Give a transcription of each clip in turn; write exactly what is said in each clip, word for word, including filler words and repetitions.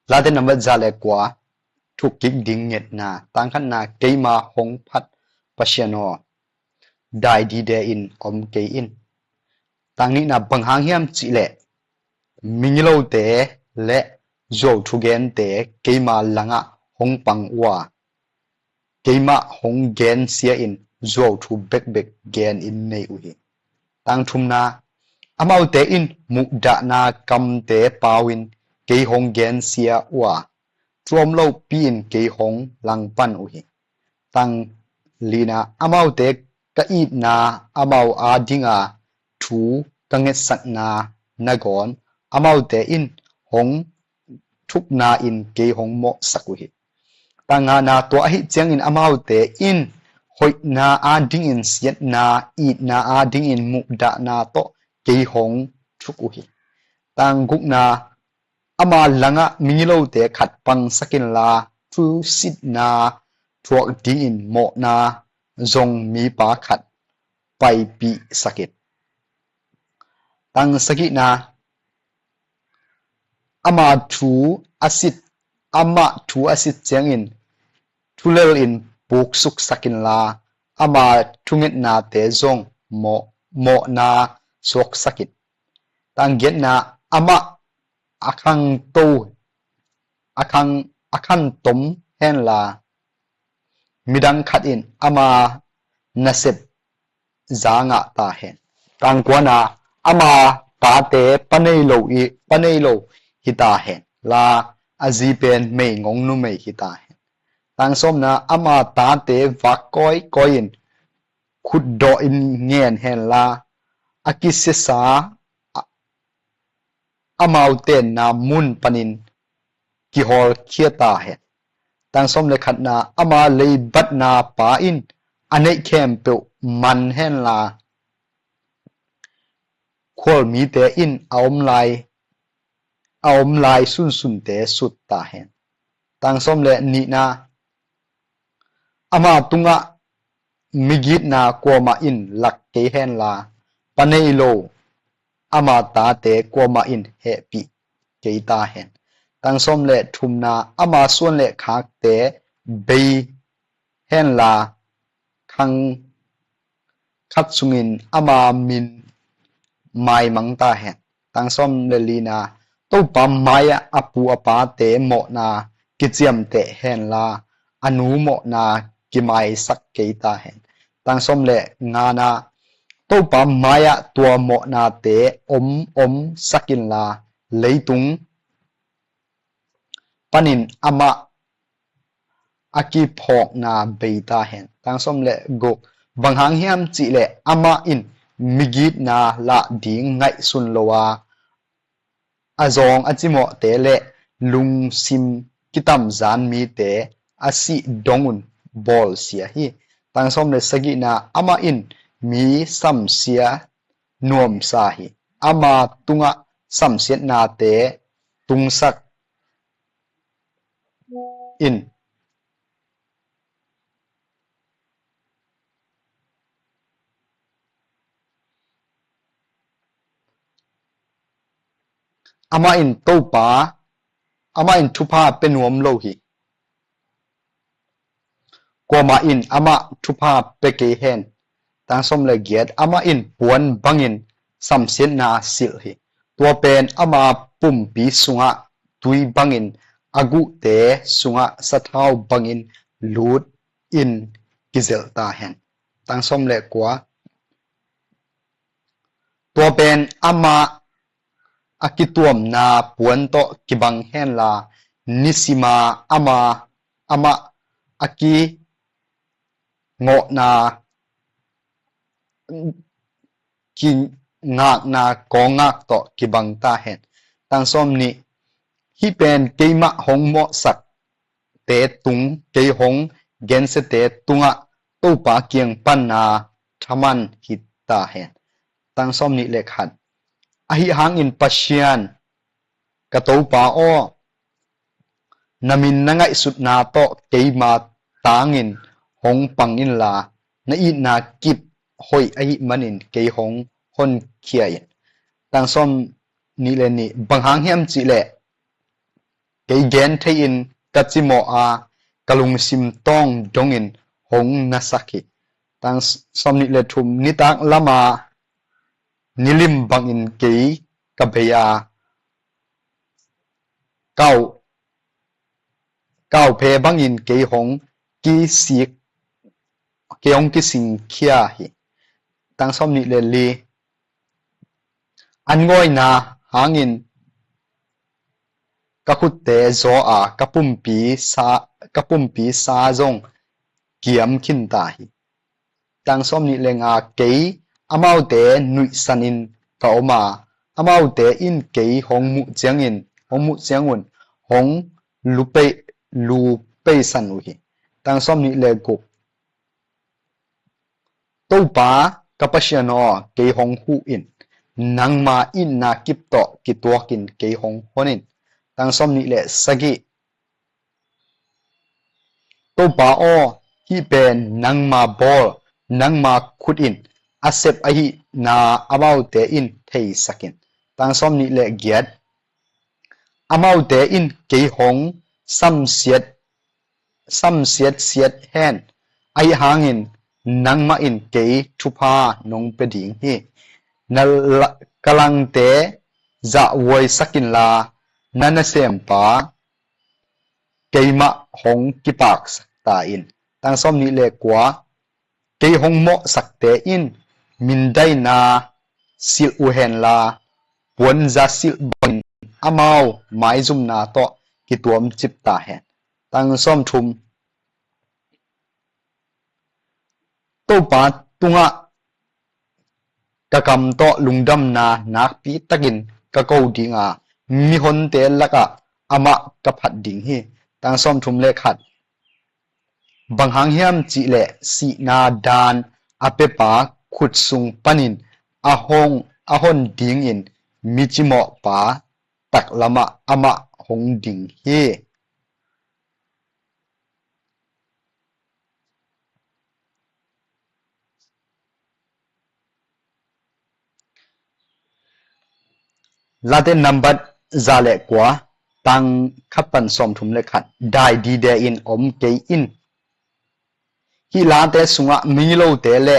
Late nambat za le kua, thuk kik ding ngetna. Tang khatna, keima hong phat Pasian aw, dai dide in om kei in. Tang nihna, bang hang hiam cihleh migilote le zuau thugente keima langah hong pang uh a, keimah hong gensia in zuau thu bekbek gen in nei uh hi. Tang thumna, amaute in muhdahna kamte pau in kei hong gensia uh a, thu om lopi in kei hong langpan uh hi. Tang lina, amaute ka itna, amau adinga thu ka ngetsakna nangawn amaute in hong thukna in kei hong mawhsak uh hi. Tang ngana, tua ahih ciangin amaute in hoihna adingin siatna, itna adingin muhdahna tawh kei hong thuk uh hi. Tang gukna, ama langah migilote khat pangsak inla, thusitna thuak dingin mawhna zong mipa khat paipihsak in. Tang sagihna, ama thu a sit, amah thu a sit ciangin thulel in puksuksak inla, ama thungetnate zong mawh, mawhna suaksak in. Tang giatna, amah a khangto, a khang, a khantom henla, midang khat in ama nasep za ngah ta hen. Tang kuana, ama tate pa nei lo i, pa nei lo hi ta hen la, a zi pen meigong numei hi ta hen. Tang sawmna, ama tate vak kawikawi in khutdawh in ngen henla, a kisiasa a, amau tenna mun panin kihawlkhia ta hen. Tang sawm le khatna, ama leibatna pa in a neih khempeuh man henla, khualmite in a om lai, a om lai sunsunte sut ta hen. Tang sawm le nihna, ama tungah migitna kuamah in lak kei henla, pa nei lo ama tate kuamah in hehpih kei ta hen. Tang sawm le thumna, ama suan le khakte bei henla, khang khat sungin ama min maimang ta hen. Tang sawm le lina, Topa mai-ah a pu a pate mawhna kiciamteh henla, a nu mawhna kimaisak kei ta hen. Tang sawm le ngana, Topa mai-ah tua mawhnate om om sak inla, leitung panin amah a kiphawkna bei ta hen. Tang sawm le guk, bang hang hiam cihleh amah in migitna lah ding ngaihsun lo a, a zawng a cimawhte le lungsim kitamzan mite a sih dongun bawlsia hi. Tang sawm le sagihna, amah in mi samsia nuamsa hi. Ama tungah samsiatnate tungsak in. Amah in Topa, amah in thupha pe nuam lo hi. Kuamah in amah thupha pe kei hen. Tang sawm le giat, amah in puan bangin samsiatna silh hi. Tua pen ama pumpi sungah tui bangin, a guhte sungah sathau bangin lut in kizelh ta hen. Tang sawm le kua, tua pen amah a kituamna puan tawh kibang henla, nisima ama, amah a kingawhna, kingakna kawngak tawh kibang ta hen. Tang sawm nih, hih pen keimah hong mawhsak te tung, kei hong gensiate tungah Topa kiang panna thaman hi ta hen. Tang sawm nih le khat, ahi hangin Pasian, ka Topa aw, na min na ngaihsutna tawh keima tangin hong pang inla, na itna kip hoih ahih manin kei hong honkhia in. Tang sawm nih le nih, bang hang hiam cihleh Kei gen thei-in ka cimawh a, ka lungsim tawng dongin hong nasak hi. Tang sawmnih le thum. Nitak lama nilim bangin kei ka bei a, kau, kauphe bangin kei hong kisik, kei hong kisingkhia hi. Tang sawmnih le li. An ngawina hangin ka khutte zaw a, ka pumpi sa, ka pumpi sa zong kiam khinta hi. Tang sawmnih le nga. Kei amaute nuihsanin ka om a, amaute in kei hong muh ciangin, hong muh ciangun hong lupei, lupeisan uh hi. Tang sawmnih le guk. Topa ka Pasian aw, kei hong huh in, nangma itna kip tawh kituakin kei hong hon in. Tang sawmnih le sagih. Topa aw, hih pen nangma bawl, nangma khut in a sep ahihna amaute in theisak in. Tang sawmnih le giat. Amaute in kei hong samsiat, samsiat siat hen, ahi hangin nangmah in kei thupha nong pia ding hi. Na la, ka langte zahhuaisak inla, na nasempa keimah hong kipaksak ta in. Tang sawmnih le kua. Kei hong mawhsakte in mindaina silh uh henla, puanza silh bangin amau maizumna tawh kituamcip ta hen. Tang sawmthum. Topa tungah ka kam tawh lungdamna nakpi takin ka ko ding a, mihonte lakah amah ka phat ding hi. Tang sawmthum le khat. Bang hang hiam cihleh sihna daan a piapa khut sung panin a hon, a hon dingin mi cimawhpa taklamah amah hong ding hi. Late nambat za le kua, tang khat pan sawmthum le khat. Dai dide in om kei in. Hih late sungah migilote le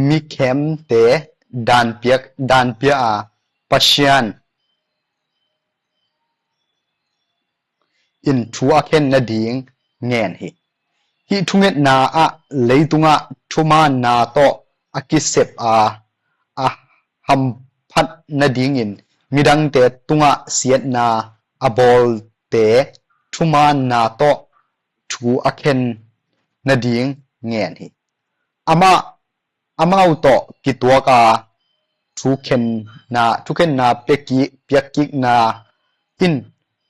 mikhemte daanpiak, daanpia a, Pasian in thu a khen nading ngen hi. Hih thungetna ah leitungah thumaanna tawh a kisep a, a hamphat nadingin midangte tungah siatna a bawlte thumaanna tawh thu a khen nading ngen hi. Amah, amau tawh kituak a thukhenna, thukhenna piakkikna in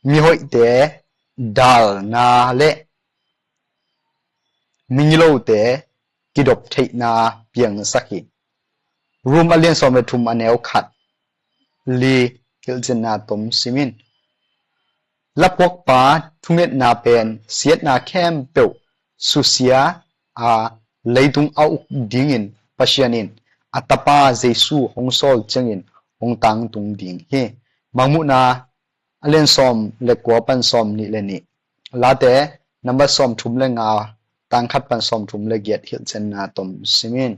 mihoihte dalna le migilote kidop theihna piangsak hi. Rom a lian sawm le thum a neu khat li hilhcianna tom simin. Laphuakpa thungetna pen siatna khempeuh susia a leitung a uk dingin Pasian in a tapa Jesu hong sawl ciangin hong tangtung ding hi. Mangmuhna a lian sawm le kua pan sawm nih le nih. Late nambat sawm thum le nga, tang khat pan sawm thum le giat hilhcianna tom simin.